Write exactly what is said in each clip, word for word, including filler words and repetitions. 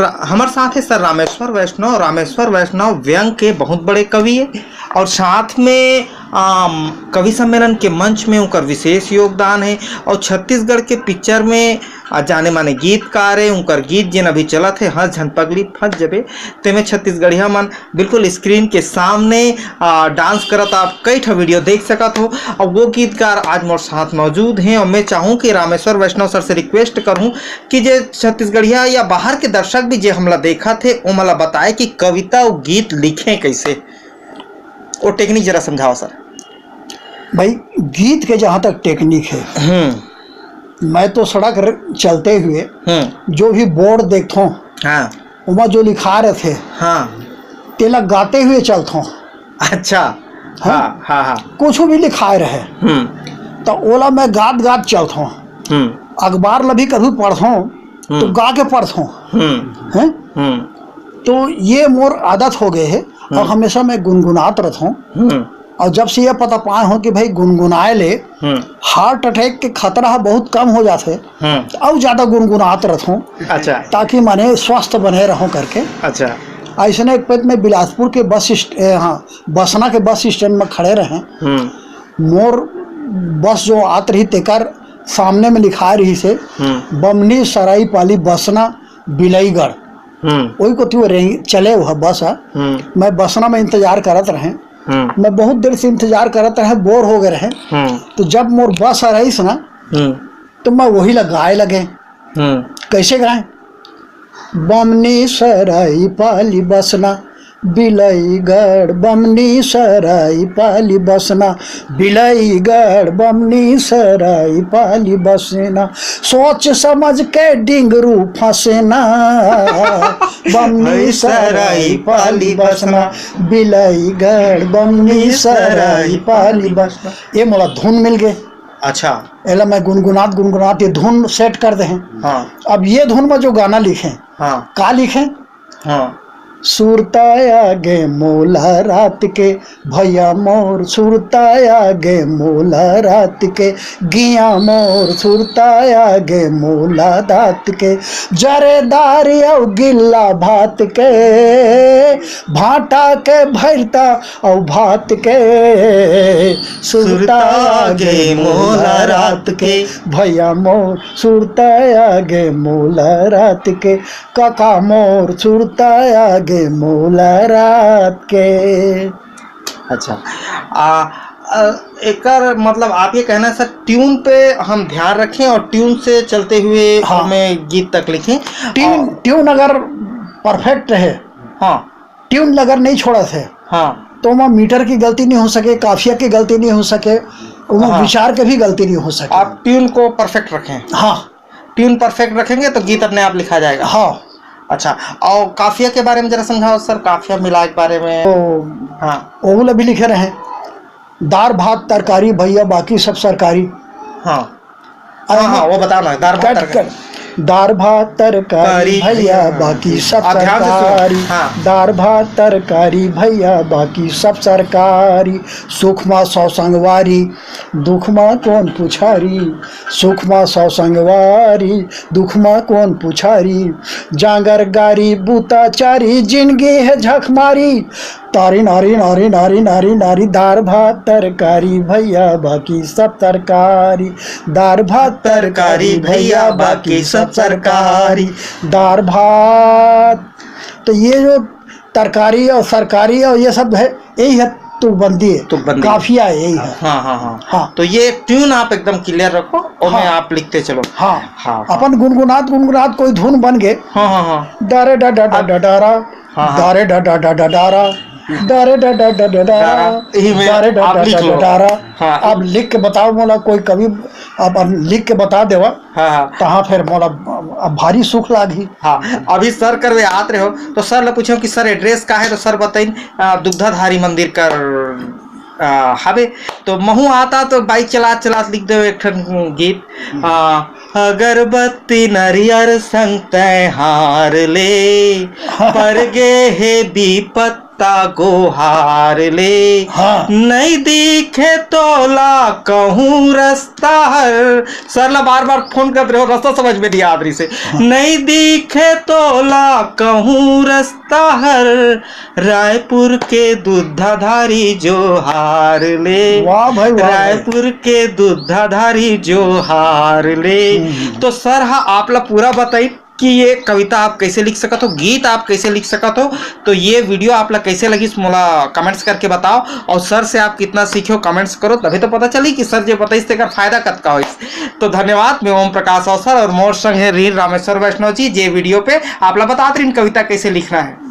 हमर साथ हे सर रामेश्वर वैष्णव। रामेश्वर वैष्णव व्यंग के बहुत बड़े कवि हे और साथ में, आम, कवि सम्मेलन के मंच में उनकर विशेष योगदान हे और छत्तीसगढ़ के पिक्चर में, आ, जाने माने गीतकार हे। उनकर गीत जेन अभी चलत हे, हंस झन पगली फंस जबे, तेमे छत्तीसगढ़िया मन बिल्कुल स्क्रीन के सामने, आ, डांस करत आप कई ठा वीडियो देख सकत हो। और वो गीतकार आज मोर साथ मौजूद हे और मैं चाहूँ कि रामेश्वर वैष्णव सर से रिक्वेस्ट करूँ कि जे छत्तीसगढ़िया या बाहर के दर्शक भी जे हमला देखत हे, ओमन ला बताए कि कविता अउ गीत लिखे कैसे, वो टेक्निक जरा समझाओ सर। भाई, गीत के जहाँ तक टेक्निक है, हम्म। मैं तो सड़क र-, चलते हुए हम्म। जो भी बोर्ड देखथों, हाँ। ओमा जो लिखा रहिथे, हाँ। तेला गाते हुए चलथों। अच्छा। हाँ? हाँ, हाँ, हाँ। कुछ भी लिखाए रहे, हम्म। तो ओला मैं गात गात चलथों। हम्म। अखबार ला भी कभी पढ़थों, तो हम्म। गा के पढ़थों। हम्म। हैं? हम्म। तो ये मोर आदत हो गए है और हम्म। हमेशा मैं गुनगुनात रहथों। हम्म। और जब से ये पता पाए हों कि भाई गुनगुनाए ले हम्म। हार्ट अटैक के खतरा ह बहुत कम हो जाथे, हम्म। तो अउ ज्यादा गुनगुनात रहथों। अच्छा। ताकि माने स्वस्थ बने रहों करके। अच्छा। अइसने एक पइत में बिलासपुर के बस स्टे-, ए, हाँ, बसना के बस स्टैंड में खड़े रहें। हम्म। मोर बस जो आत रही, तेकर सामने में लिखाए रहिसे, हम्म। बमनी सराई पाली बसना बिलईगढ़। हम्म। ओही कोती वो रेंग-, चले वो बस ह। हम्म। मैं बसना में इंतजार करत रहें। हम्म। मैं बहुत देर से इंतजार करत रहें, बोर हो गए रहें। हम्म। तो जब मोर बस ह रहिस ना, हम्म। तो मैं वही ला गाए लगे। हम्म। कैसे गाए? बमनी सराई पाली बसना बिलईगढ़, बमनी सराई पाली बसना बिलईगढ़, बमनी सराई पाली बसना, सोच समझ के डिंगरू फंसेना। बमनी सराई पाली बसना बिलईगढ़, बमनी सराई पाली बसना। ये मोला धुन मिल गए। अच्छा। एला मैं गुनगुनात गुनगुनात ये धुन सेट कर दे हैं। हाँ। अब ये धुन में जो गाना लिखे, हाँ। का लिखे? हाँ। सुरता आगे मोला रात के, भैया मोर सुरता आगे मोला रात के, गिया मोर सुरता आगे मोला दात के, जरेदार अउ गिल्ला भात के, भाटा के भरता अउ भात के, सुरता आगे मोला रात के, भैया मोर सुरता आगे मोला रात के, काका मोर सुरता आगे मोला रात के। अच्छा। आ, आ, एकर मतलब आप ये कहना है सर, ट्यून पे हम ध्यान रखें और ट्यून से चलते हुए हाँ। हमें गीत तक लिखें। ट्यून, और ट्यून अगर परफेक्ट रहे, हाँ। ट्यून अगर नहीं छोड़ा थे, हाँ। तो वहाँ मीटर की गलती नहीं हो सके, काफिया की गलती नहीं हो सके, वहाँ हाँ। विचार के भी गलती नहीं हो सके। आप ट्यून को परफेक्ट रखें। हाँ। ट्यून परफेक्ट रखेंगे तो गीत अपने आप लिखा जाएगा। हाँ। अच्छा, और काफिया के बारे में जरा समझाओ सर, काफिया मिलाए के बारे में। तो हाँ। ओहू ला भी लिखे रहे, दार भात तरकारी भैया, बाकी सब सरकारी। हाँ। अरे हाँ, हाँ, वो बताना है, दार भात कट, तरकारी। कट। दार भात तरकारी कारी भैया, भैया, बाकी सब आप ध्यान से सुनो। सरकारी। हाँ। दार भात तरकारी भैया, बाकी सब सरकारी। सुख मा सौ संगवारी, दुख मा कौन पुछारी। सुख मा सौ संगवारी, दुख मा कौन पुछारी। जांगर गारी बूता चारी, जिंदगी है झक मारी। तारी नारी नारी नारी नारी नारी, दार भात तरकारी भैया, बाकी सब सरकारी। दार भात तरकारी भैया, बाकी सब सरकारी। दार भात, तो ये जो तरकारी और सरकारी और ये सब है, यही है तुकबंदी है, तुकबंदी। काफिया है, यही है। हाँ, हाँ, हाँ। हाँ। तो ये ट्यून आप एकदम क्लियर रखो और हाँ। मैं आप लिखते चलो। हाँ। हाँ, हाँ। अपन गुनगुनात गुनगुनात कोई धुन बन गए। हाँ, हाँ, हाँ। डारे डा डा डा अब डा डारा, हाँ, हाँ। डारे डा डा डा डा डारा, डारे डा डा डा डा डारा, डारा, यही में डारे डा आप डा लिख डा लो। डारा। हाँ। अब लिख के बताओ मोला, कोई कवि अपन लिख के बता देवा। हाँ, हाँ। तहाँ फिर मोला अब भारी सुख लागही। हाँ, अभी सर कर वे आत रहे हो, तो सर ला पूछो कि सर एड्रेस का है, तो सर बताइन, आ, दुग्धाधारी मंदिर कर, आ, हवे। तो महू आता तो बाइक चलात चलात लिख देवे एक ठन गीत, आ, अगरबत्ती नरियर संग तैं हार ले, हाँ। पर गे हे बीपत ता गोहार ले। हाँ। नइ दिखे तोला कहूँ रस्ता हर। सर ला बार बार फोन करत रहे हो, रस्ता समझ में नहीं आत रहिसे। हाँ। नइ दिखे तोला कहूँ रस्ता हर, रायपुर के दुधाधारी जोहार ले। वाह भाई, वाह भाई। रायपुर के दुधाधारी जोहार ले। हम्म। तो सर हा आप ला पूरा बताई कि ये कविता आप कैसे लिख सकत हो, गीत आप कैसे लिख सकत हो, तो ये वीडियो आप ला कैसे लगिस मोला कमेंट्स करके बताओ, और सर से आप कितना सीखे हो कमेंट्स करो, तभी तो पता चली कि सर जे बताइस तेकर फायदा कतका होइस। तो धन्यवाद, मैं ओम प्रकाश अवसर और मोर संग है रीर रामेश्वर वैष्णव जी, जे वीडियो पे आप ला बतात रहिन कविता कैसे लिखना है।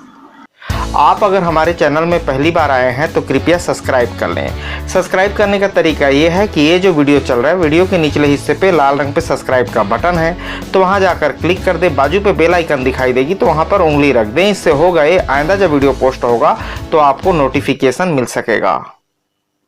आप अगर हमारे चैनल में पहली बार आए हैं तो कृपया सब्सक्राइब कर लें। सब्सक्राइब करने का तरीका ये है कि ये जो वीडियो चल रहा है, वीडियो के निचले हिस्से पे लाल रंग पे सब्सक्राइब का बटन है, तो वहाँ जाकर क्लिक कर दे। बाजू पे बेल आइकन दिखाई देगी, तो वहाँ पर उंगली रख दें। इससे होगा ये, आइंदा जब वीडियो पोस्ट होगा तो आपको नोटिफिकेशन मिल सकेगा।